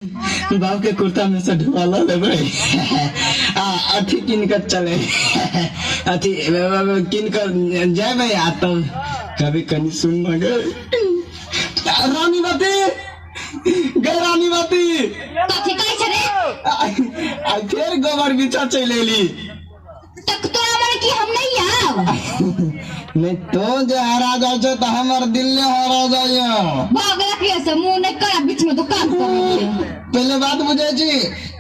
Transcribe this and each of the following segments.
बाप के कुर्ता में से ढुआ लऽ लेबै आ अथी कीन कऽ चले अथी कीन कऽ जेबै आ तब कभी कनि सुन न गए रानी बाती गए रानी बाती। कथी कहै छै रे? आ फेर गोबर बिछा चलि एली। तक तोरा मने कि हम नहीं आब? नहीं तो जे हरा जाइ छै तऽ हमर दिले हरा जाइए। भऽ गेल अखिया से मुंह नहीं कर, बीच में दुकान कर। पहले बात बुझै छी,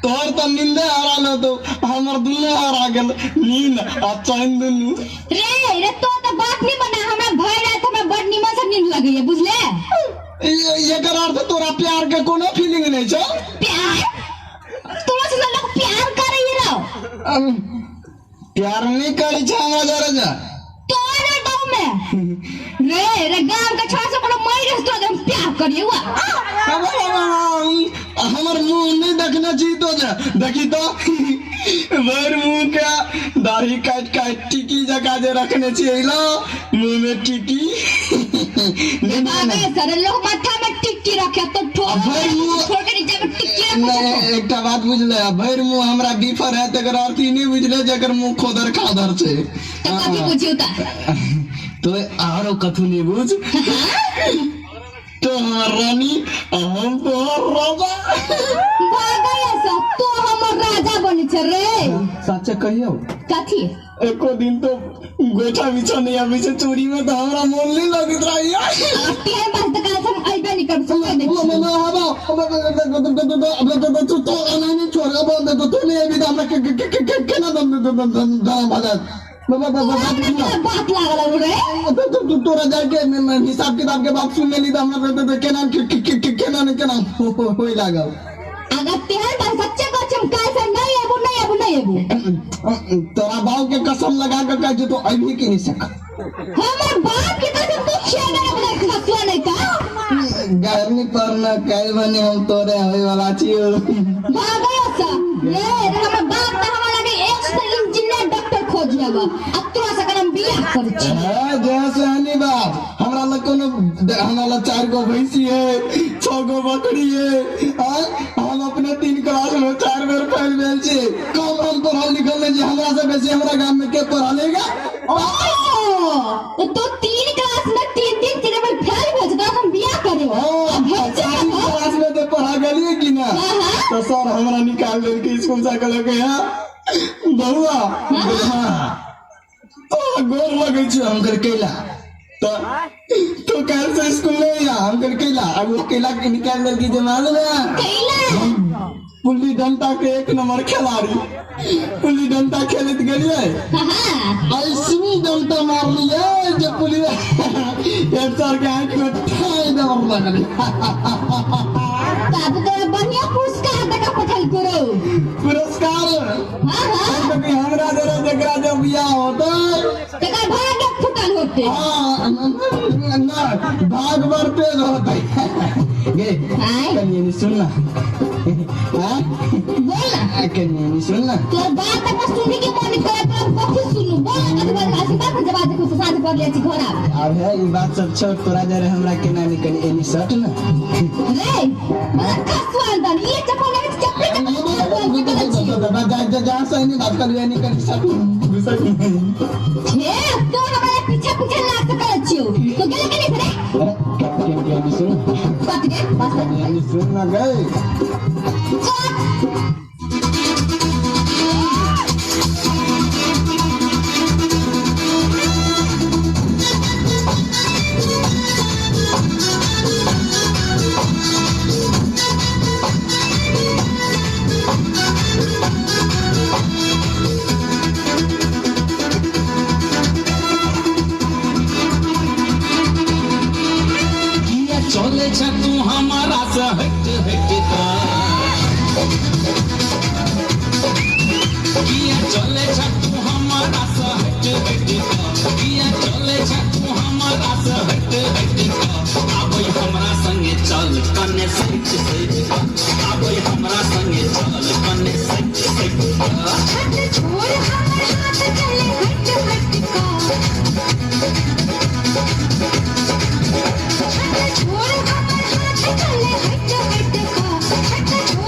तोहर तऽ नींदे हरा लो तो हमर दुनू हरा गेल, नींद आ चैन दुनू। रे रे, तो तऽ बात नहीं बना, हमरा भरि रात हमरा बड़ निमन से नींद लगैया, बुझले? एकर अर्थ तोरा प्यार के कोनो फीलिंग नहीं छौ? प्यार? तोरा से लोग प्यार करैया रहो। प्यार नहीं करै छै हमरा जरा जा। तोरा गाँव में रे रे गाँव के छोड़ा से कोनो मर गेल तोरा हम प्यार करिए हुआ। हमर मुंह नहीं देखने छी तो जे देखी तो भरि मुंह के दाढ़ी काटि काटि टिकी जका जे रखने छी एला मुंह में टिकी। बाबे सर लोग माथा में टिक्की रखे तो ठोक भरि मुंह छोड़ के नीचे में टिक्की रखे। नहीं, एकटा बात बुझले, भरि मुंह हमरा बीफर है तकर अर्थ ई नहीं बुझले जकर मुंह खोदर खादर छै। तो कथी बुझियो ता? तो आरो कथू नहीं बुझ, तो हमर रानी आ हम तोहर राजा। भागै से तो हमर राजा बनै छै रे। सच्चे कहियो। कथी? एको दिन तो गोइठा बिछा नहीं आबै छै चोरी में तो हमरा मोन नहीं लगैत रहैया। आ तेहन बात तऽ काल हम अइबे नहीं करब, सुनै नहि छियै। तो एना नहीं छोड़, तो नहीं अभी तो हमरा केना दाम भऽ जायत। तोरा बात लागल रे। तोरा जाके हिसाब किताब के बात सुन लेली तऽ हमरा केना केना ने केना होय लागल। अगर तेहन बात सच्चे कहै छी, हम काल्हि से नहीं एबो, नहीं एबो, नहीं एबो। तोरा बाप के कसम लगा के कहै छी, तो अभी की नहीं सक। हमर बाप के कसम तू खेबे ने बगैर खसुआ नहीं का। गर्मी पर न काल्हि बने हम तोरे होय वाला छियो। भागै से रे रे, हमर बाप तऽ हमरा लगे एक से इंजीनियर डॉक्टर खोज लेब आ तोरा से हम बियाह करै छी। हाँ, जैसे हनी बाप हमरा लग कोनो हमरा लग 4 गो भैंसी है, 6 गो बकरी है। हाँ, हम अपने 3 क्लास में 4 बेर फेल भेल छी। कम हम पढ़ल लिखल नहीं छी, हमरा से बेसी हमरा गाम में के पढ़ल लेगा? ओ तो 3 क्लास में 3 3 4 बेर फेल भेल छी, तोरा हम बियाह करे। हाँ, भैंसी 4 क्लास में तो पढ़ा गेलिए कि ना? हाँ। तो सर हमरा निकाल देलकै स्कूल से, कहलकै हाँ बउआ, हाँ तो गोर लगै छी। हम कहलियै कैला? तो काल्हि से स्कूल नहीं आ। हम कहलियै कैला? अब वो कैला के निकाल देलकै जे मालूम है? कैला? गुल्ली डंडा के 1 नंबर खिलाड़ी, गुल्ली डंडा खेलैत गेलियै, ऐसनी डंडा मारलियै जे पुलिस एक सर के आँखि में ठाई देबर लगलै। तब तो बढ़िया पुरस्कार दका पठल करो। पुरस्कार? हाँ हाँ। हम तो हमरा जरा जकरा जब बियाह होतै तकर भाग्य फुटल होते। हाँ, ना भाग बर तेज होतै गे। आय। कनी एनी सुन ना। हाँ? बोल ना। कनी एनी सुन ना। तोर बात तक सुनी के मन करे पर कथी सुनू? बोल ना, कथी बोल? आसी बात जवाब देखो साँझ पर ले छी घर आब। आब है ई बात सब छोड़, तोरा जरे हमरा केना नहीं कनी एनी सट ना। रे बड़ा खसुआ दन ये चप्पल लगे चप्पल चप्पल की करै छी? जा से नहीं बात करिए, नहीं कनी सट गुस्सा। हे तो हमरा पीछे पीछे लाग के करै छियो तो गेले के नहीं रे? कनी एनी सुन। कथी रे? बस। कनी एनी सुन ना गए। कट। किया चले छ तू हमारा से हट हट का? किया चले छ तू हमारा से हट हट का? किया चले छ तू हमारा से हट हट का? आबै हमरा संगे चल कने सच सच का, आबै हमरा संगे चल कने सच सच का। हाथ छोड़ हमर हाथ चले हट हट का, हाथ छोड़ हमर हाथ चले हट हट का, हाथ छोड़।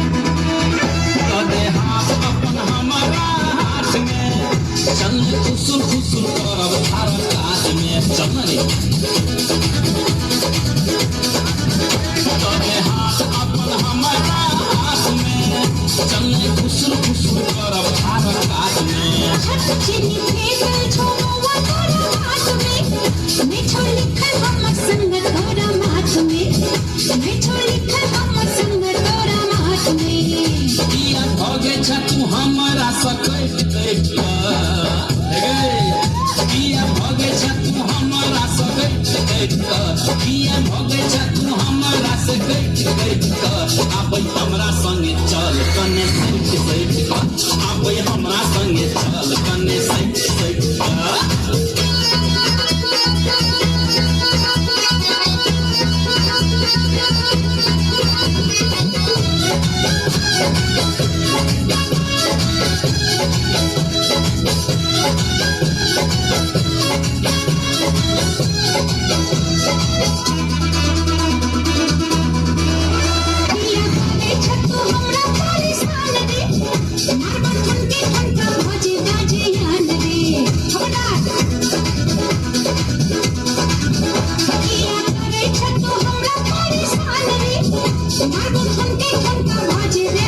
दऽ दे हाथ अपन हमारा हाथ में, चल खुसुर खुसुर करब थार काज में, चल रे। दऽ दे हाथ अपन हमारा हाथ में, चल खुसुर खुसुर करब थार काज में। चीनी फेंकल छौ मौआ तोरा हाथ में, नहि छौ लिखल हमर संग तोरा माथ में, नहि छौ लिखल हमर संग तोरा माथ में। किया भगे छ तू हमारा से कटि कटि कऽ हे गे? किया भगे छ तू हमारा से कटि कटि कऽ? किया भगे छ तू हमारा से कटि कटि कऽ? आबै हमरा संगे चल कने सटि सटि कऽ, आबै हमरा संगे चल कने सटि सटि कऽ। किया करे छ तू हमरा परेशान रे, मारबा ठनके ठनका भजे गाजे यान रे। खबरदार। किया करे छ तू हमरा परेशान रे, मारबा ठनके ठनका भजे रे